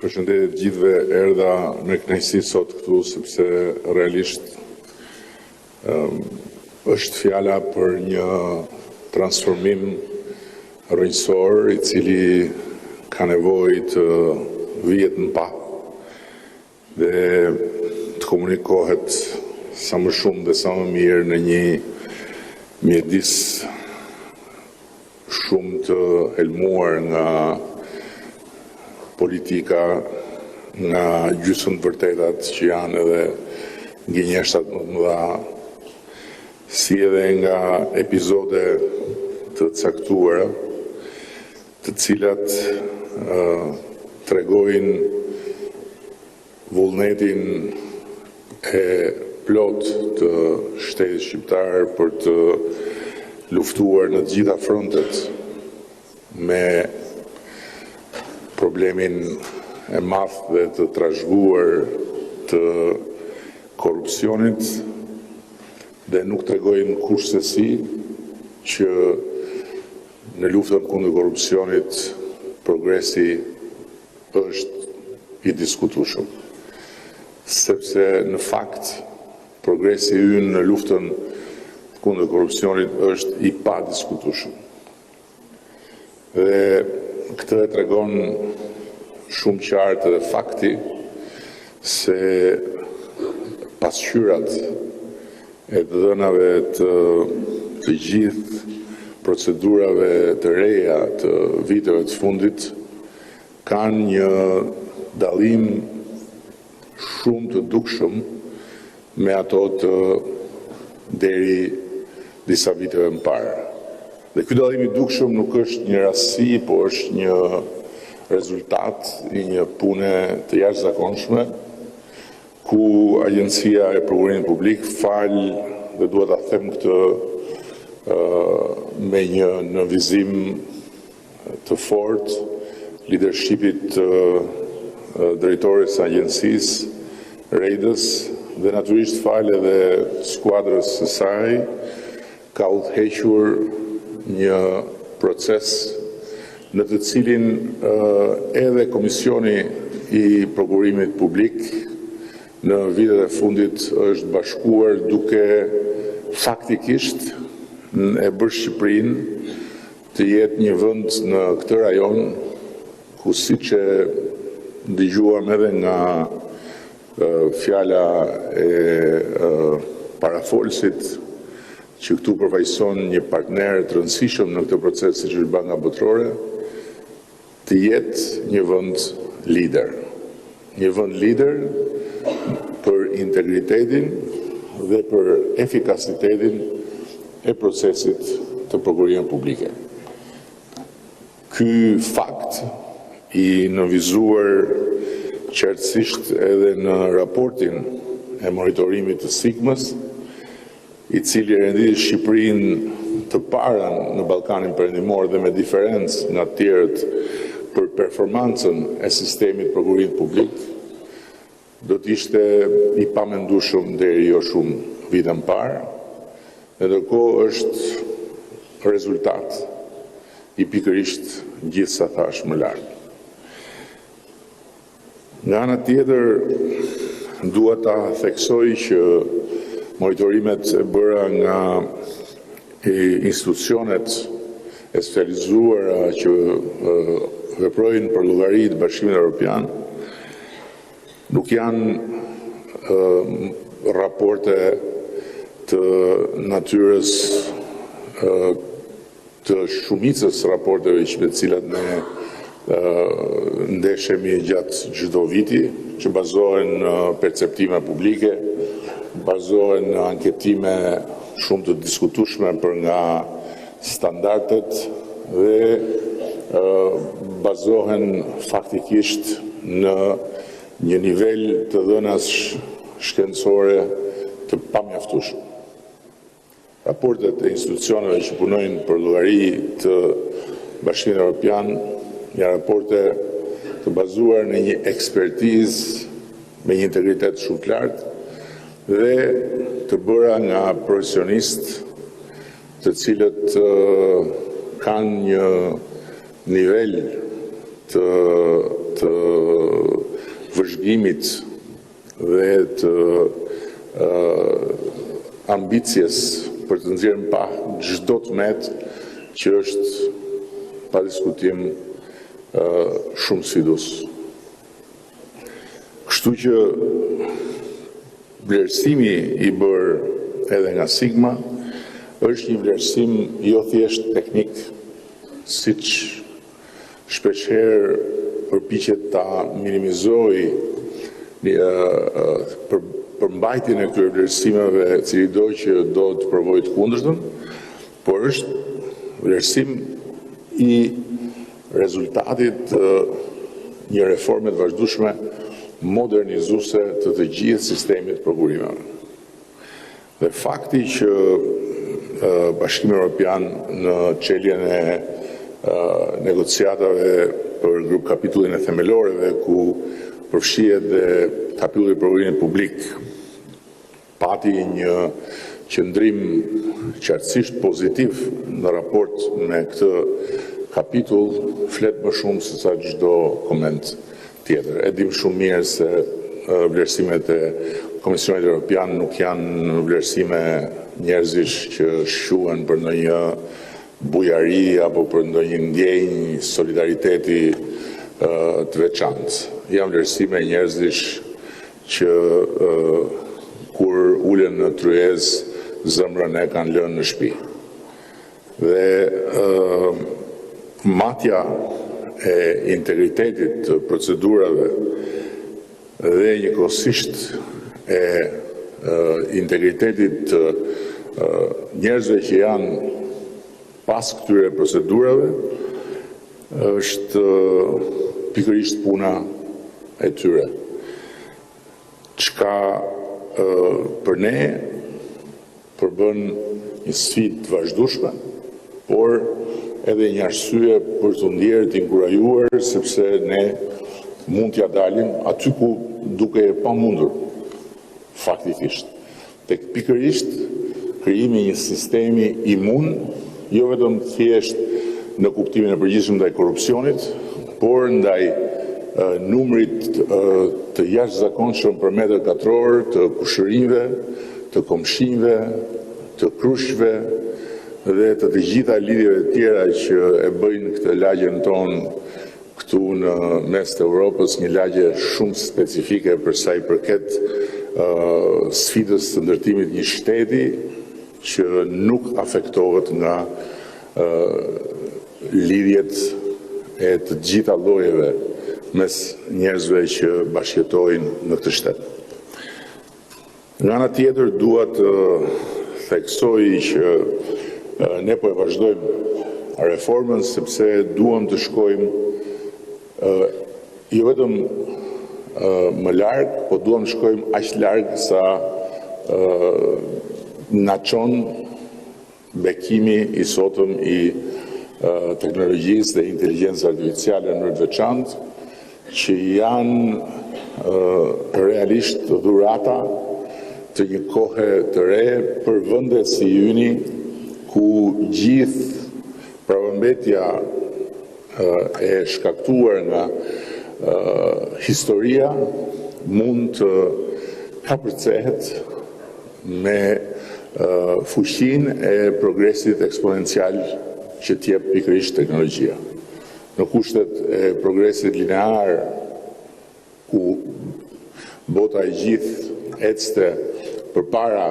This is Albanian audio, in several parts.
Përshëndetje të gjithëve, erdha me kënaqësi sot këtu sepse realisht është fjala për një transformim rrënjësor i cili ka nevojë të vihet në pah dhe të komunikohet sa më shumë dhe sa më mirë në një mjedis shumë të helmuar nga politika, nga gjysmë të vërtetat që janë edhe gënjeshtrat më të mëdha, si edhe nga epizode të caktuara, të cilat tregojnë vullnetin e plotë të shtetit shqiptar për të luftuar në të gjitha frontet me problemin e madh dhe të trashëguar të korrupsionit dhe nuk tregojnë kurrsesi që në luftën kundër korrupsionit progresi është i diskutueshëm. Sepse në fakt progresi ynë në luftën kundër korrupsionit është i padiskutueshëm. Dhe këtë e tregon shumë qartë edhe fakti se pasqyrat e të dhënave të të gjithë procedurave të reja të viteve të fundit kanë një dallim shumë të dukshëm me ato të deri disa viteve më parë. Dhe ky dallim i dukshëm nuk është një rastësi, po është një rezultat i një pune të jashtëzakonshme ku Agjencia e Prokurimit Publik falë dhe dua ta them këtë me një nënvizim të fortë lidershipit të drejtores së agjencisë, Rejdës dhe natyrisht falë edhe skuadrës së saj ka udhëhequr një proces në të cilin edhe Komisioni i Prokurimit Publik në vitet e fundit është bashkuar duke faktikisht e bërë Shqipërinë të jetë një vend në këtë rajon ku siç e dëgjuam edhe nga fjala e parafolësit që këtu përfaqëson një partner të rëndësishëm në këtë proces siç është Banka Botërore, të jetë një vend lider. Një vend lider për integritetin dhe për efikasitetin e procesit të prokurimeve publike. Ky fakt i nënvizuar qartësisht edhe në raportin e monitorimit të SIGMës, i cili e renditi Shqipërinë të parën në Ballkanin Perëndimor dhe me diferencë nga të tjerët për performancën e sistemit të prokurimit publik, do të ishte i pamendueshëm deri jo shumë vite më parë, dhe ndërkohë është rezultat i pikërisht gjithë sa thashë më lart. Nga ana tjetër, dua ta theksoj që monitorimet e bëra nga institucionet e specializuara që veprojnë për llogari të Bashkimit Evropian nuk janë raporte të natyrës të shumicës së raporteve që me të cilat ne ndeshemi gjatë çdo viti, që bazohen në perceptime publike, bazohen në anketime shumë të diskutueshme për nga standardet dhe bazohen faktikisht në një nivel të dhënash shkencore të pamjaftueshëm. Raportet e institucioneve që punojnë për llogari të Bashkimit Evropian janë raporte të bazuar në një ekspertizë me një integritet shumë të lartë dhe të bëra nga profesionistë të cilët kanë një nivel të të. vëzhgimit dhe të ambicies për të nxjerrë në pah çdo të metë që është pa diskutim shumë sfidues. Kështu që vlerësimi i bërë edhe nga SIGMA është një vlerësim jo thjesht teknik, siç shpeshherë përpiqet ta minimizojë përmbajtjen e këtyre vlerësimeve cilido që do të provojë të kundërtën, por është vlerësim i rezultatit të një reforme të vazhdueshme modernizuese të të gjithë sistemit të prokurimeve. Dhe fakti që Bashkimi Europian në çeljen e negociatave për grup kapitullin e themeloreve ku përfshihet dhe kapitulli i prokurimit publik pati një qëndrim qartësisht pozitiv në raport me këtë kapitull flet më shumë se sa çdo koment tjetër. E dimë shumë mirë se vlerësimet e Komisionit Europian nuk janë vlerësime njerëzish që shquhen për ndonjë bujari apo për ndonjë ndjenjë solidariteti të veçantë. Janë vlerësime njerëzish që kur ulen në tryezë zemrën e kanë lënë në shtëpi. Dhe matja e integritetit të procedurave dhe njëkohësisht e integritetit të njerëzve që janë pas këtyre procedurave është pikërisht puna e tyre. Çka për ne përbën një sfidë të vazhdueshme, por edhe një arsye për t'u ndjerë të inkurajuar sepse ne mund t'ia dalim aty ku dukej e pamundur faktikisht. Tek pikërisht krijimi i një sistemi imun, jo vetëm thjesht në kuptimin e përgjithshëm ndaj korrupsionit, por ndaj numrit të jashtëzakonshëm për metër katror të kushërinjve, të komshinjve, të krushqve dhe të të gjitha lidhjeve të tjera që e bëjnë këtë lagjen tonë këtu në mes të Europës, një lagje shumë specifike për sa i përket sfidës së ndërtimit të një shteti që nuk afektohet nga lidhjet e të gjitha llojeve mes njerëzve që bashkëjetojnë në këtë shtet. Nga ana tjetër dua të theksoj që ne po e vazhdojmë reformën sepse duam të shkojmë jo vetëm më larg, po duam të shkojmë aq larg sa na çon bekimi i sotëm i teknologjisë dhe inteligjencës artificiale në mënyrë të veçantë, që janë realisht dhurata të një kohe të re për vende si yni, ku gjithë prapambetja e shkaktuar nga historia mund të kapërcehet me fuqinë e progresit eksponencial që të jep pikërisht teknologjia. Në kushtet e progresit linear, ku bota e gjithë ecte përpara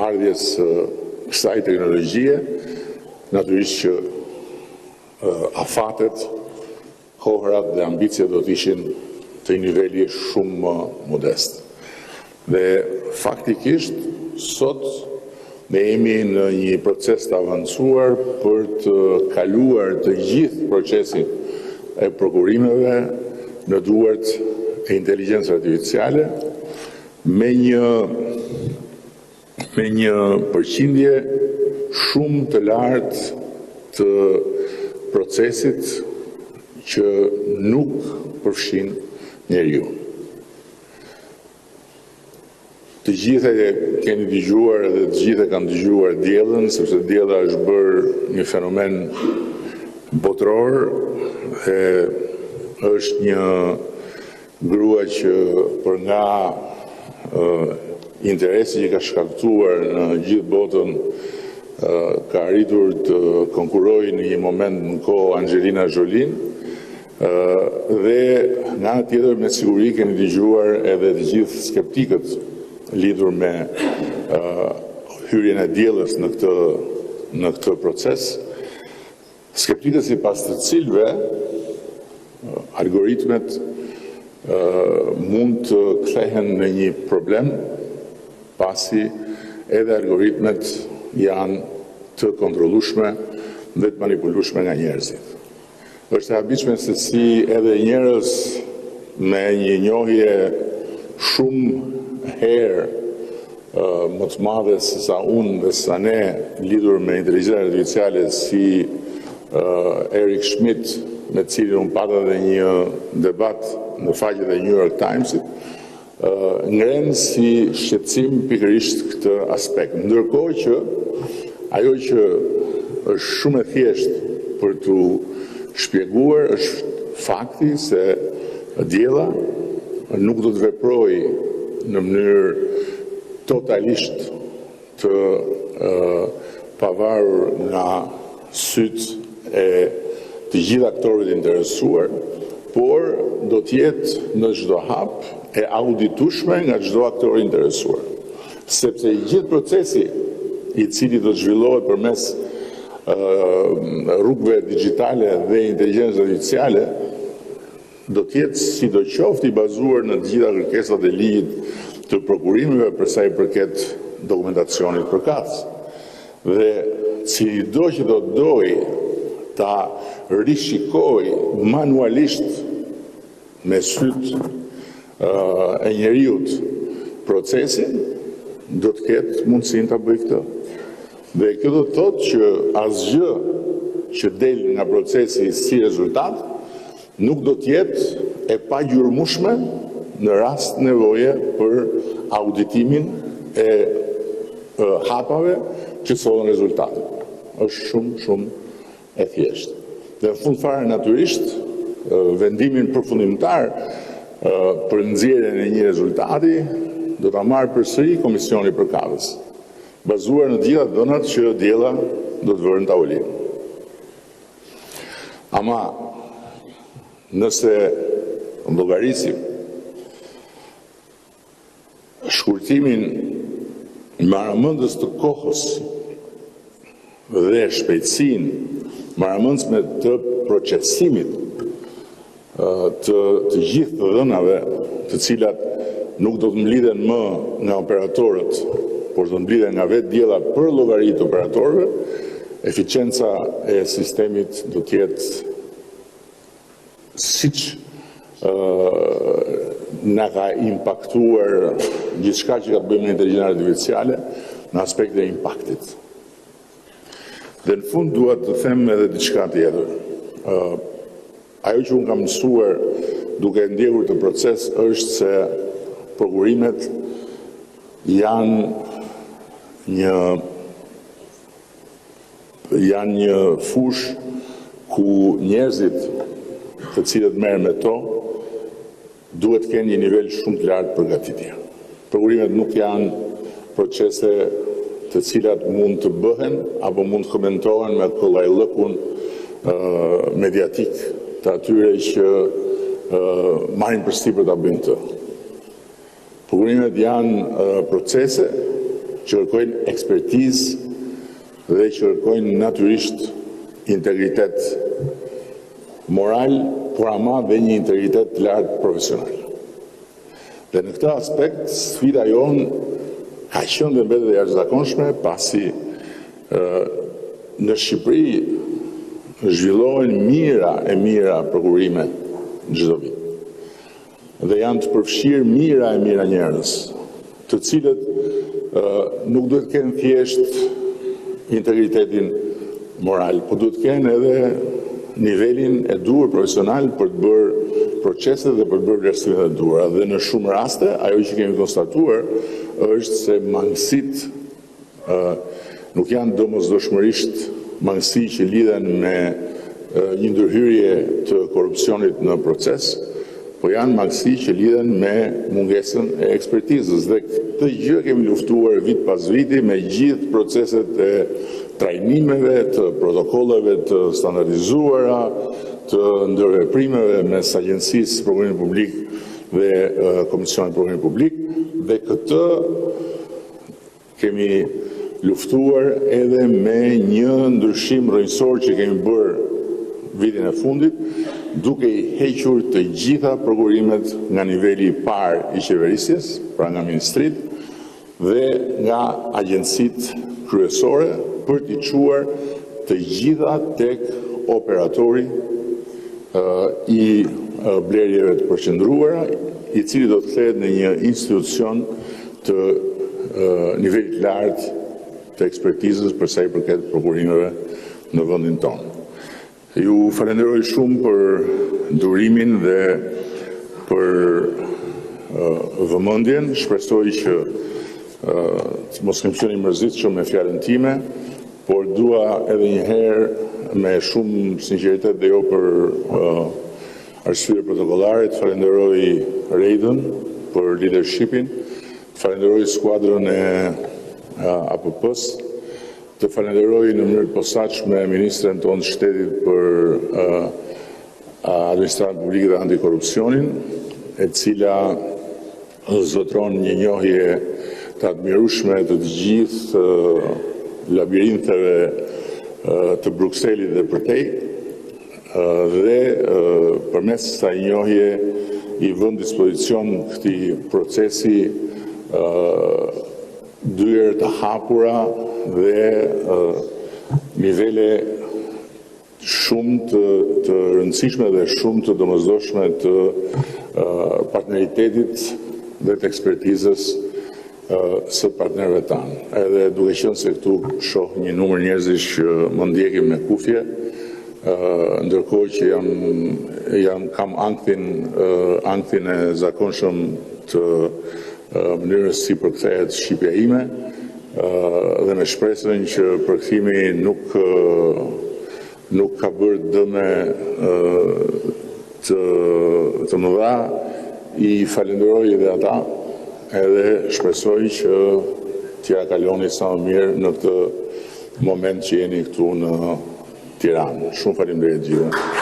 ardhjes së kësaj teknologjie, natyrisht që afatet, kohërat dhe ambiciet do të ishin të një niveli shumë më modest. Dhe faktikisht sot ne jemi në një proces të avancuar për të kaluar të gjithë procesin e prokurimeve në duart e inteligjencës artificiale me një me një përqindje shumë të lartë të procesit që nuk përfshin njeriun. Të gjithë e keni dëgjuar dhe të gjithë e kanë dëgjuar Diellën, sepse Diella është bërë një fenomen botëror e është një. Grua që për nga interesi që ka shkaktuar në gjithë botën ka arritur të konkurrojë në një moment në kohë Angelina Jolie dhe nga ana tjetër me siguri keni dëgjuar edhe të gjithë skeptikët lidhur me hyrjen e Diellës në këtë në këtë proces. Skeptikët sipas të cilëve algoritmet mund të kthehen në një problem pasi edhe algoritmet janë të kontrollueshme dhe të manipulueshme nga njerëzit. Është e habitshme se si edhe njerëz me një njohje shumë herë më të madhe se sa unë dhe se sa ne lidhur me inteligjencën artificiale si Eric Schmidt, me të cilin unë pata dhe një debat në faqet e New York Times-it, ngrenë si shqetësim pikërisht këtë aspekt. Ndërkohë që ajo që është shumë e thjeshtë për t'u shpjeguar është fakti se Diella nuk do të veprojë në mënyrë totalisht të pavarur nga sytë e të gjithë aktorëve të interesuar, por do të jetë në çdo hap e auditueshme nga çdo aktor i interesuar. Sepse i gjithë procesi i cili do të zhvillohet përmes rrugëve digjitale dhe inteligjencës artificiale do të jetë sidoqoftë i bazuar në të gjitha kërkesat e ligjit të prokurimeve për sa i përket dokumentacionit përkatës. Dhe cilido që do të dojë ta rishikojë manualisht me sytë e njeriut procesin, do të ketë mundësinë ta bëjë këtë. Dhe kjo do të thotë që asgjë që del nga procesi si rezultat nuk do të jetë e pagjurmueshme në rast nevoje për auditimin e hapave që sollën rezultatin. Është shumë shumë e thjeshtë. Dhe në fund fare natyrisht vendimin përfundimtar për nxjerrjen e një rezultati do ta marrë përsëri komisioni përkatës, bazuar në të gjitha të dhënat që Diella do të vërë në tavolinë. Ama nëse llogarisim shkurtimin marramendës të kohës dhe shpejtësinë marramendësme të procesimit të të gjithë të dhënave, të cilat nuk do të mblidhen më nga operatorët, por do të mblidhen nga vetë Diella për llogari të operatorëve, eficienca e sistemit do të jetë siç na ka impaktuar gjithçka që ka të bëjë me inteligjencën artificiale në aspektin e impaktit. Dhe në fund dua të them edhe diçka tjetër. Ajo që unë kam mësuar duke ndjekur këtë proces është se prokurimet janë një janë një fushë ku njerëzit të cilët merren me to duhet të kenë një nivel shumë të lartë përgatitje. Prokurimet nuk janë procese të cilat mund të bëhen apo mund të komentohen me kollajllëkun mediatik të atyre që marrin përsipër ta bëjnë këtë. Prokurimet janë procese që kërkojnë ekspertizë dhe që kërkojnë natyrisht integritet moral, por ama dhe një integritet të lartë profesional. Dhe në këtë aspekt, sfida jonë ka qenë dhe mbetet e jashtëzakonshme, pasi në Shqipëri zhvillohen mijëra e mijëra prokurime çdo vit. Dhe janë të përfshirë mijëra e mijëra njerëz, të cilët nuk duhet të kenë thjesht integritetin moral, por duhet të kenë edhe nivelin e duhur profesional për të bërë proceset dhe për të bërë vlerësimet e duhura. Dhe në shumë raste, ajo që kemi konstatuar është se mangësitë nuk janë domosdoshmërisht mangësi që lidhen me një ndërhyrje të korrupsionit në proces, po janë mangësi që lidhen me mungesën e ekspertizës dhe këtë gjë kemi luftuar vit pas viti me gjithë proceset e trajnimeve, të protokolleve të standardizuara, të ndërveprimeve mes Agjencisë së Prokurimit Publik dhe Komisionit të Prokurimit Publik dhe këtë kemi luftuar edhe me një ndryshim rrënjësor që kemi bërë vitin e fundit, duke i hequr të gjitha prokurimet nga niveli i parë i qeverisjes, pra nga ministritë dhe nga agjencitë kryesore për t'i çuar të gjitha tek operatori i blerjeve të përqendruara, i cili do të kthehet në një institucion të nivelit të lartë të ekspertizës për sa i përket prokurimeve në vendin tonë. Ju falenderoj shumë për durimin dhe për vëmendjen. Shpresoj që të mos kem qenë i mërzitshëm me fjalën time, por dua edhe një herë me shumë sinqeritet dhe jo për arsye protokollare të falenderoj Rejdën për leadershipin, të falenderoj skuadrën e APP-së, të falenderoj në mënyrë të posaçme ministren tonë të shtetit për administratën publike dhe antikorrupsionin, e cila zotëron një njohje të admirueshme të të gjithë labirintheve të Brukselit dhe përtej, dhe përmes kësaj njohje i vë në dispozicion këtij procesi dyer të hapura dhe nivele shumë të të rëndësishme dhe shumë të domosdoshme të partneritetit dhe të ekspertizës së partnerëve tanë. Edhe duke qenë se këtu shoh një numër njerëzish që më ndjekin me kufje, ndërkohë që jam jam kam ankthin ankthin e zakonshëm të mënyrës si përkthehet shqipja ime dhe me shpresën që përkthimi nuk nuk ka bërë dëme të të mëdha, i falenderoj edhe ata, edhe shpresoj që t'ia kaloni sa më mirë në këtë moment që jeni këtu në Tiranë. Shumë faleminderit të gjithëve.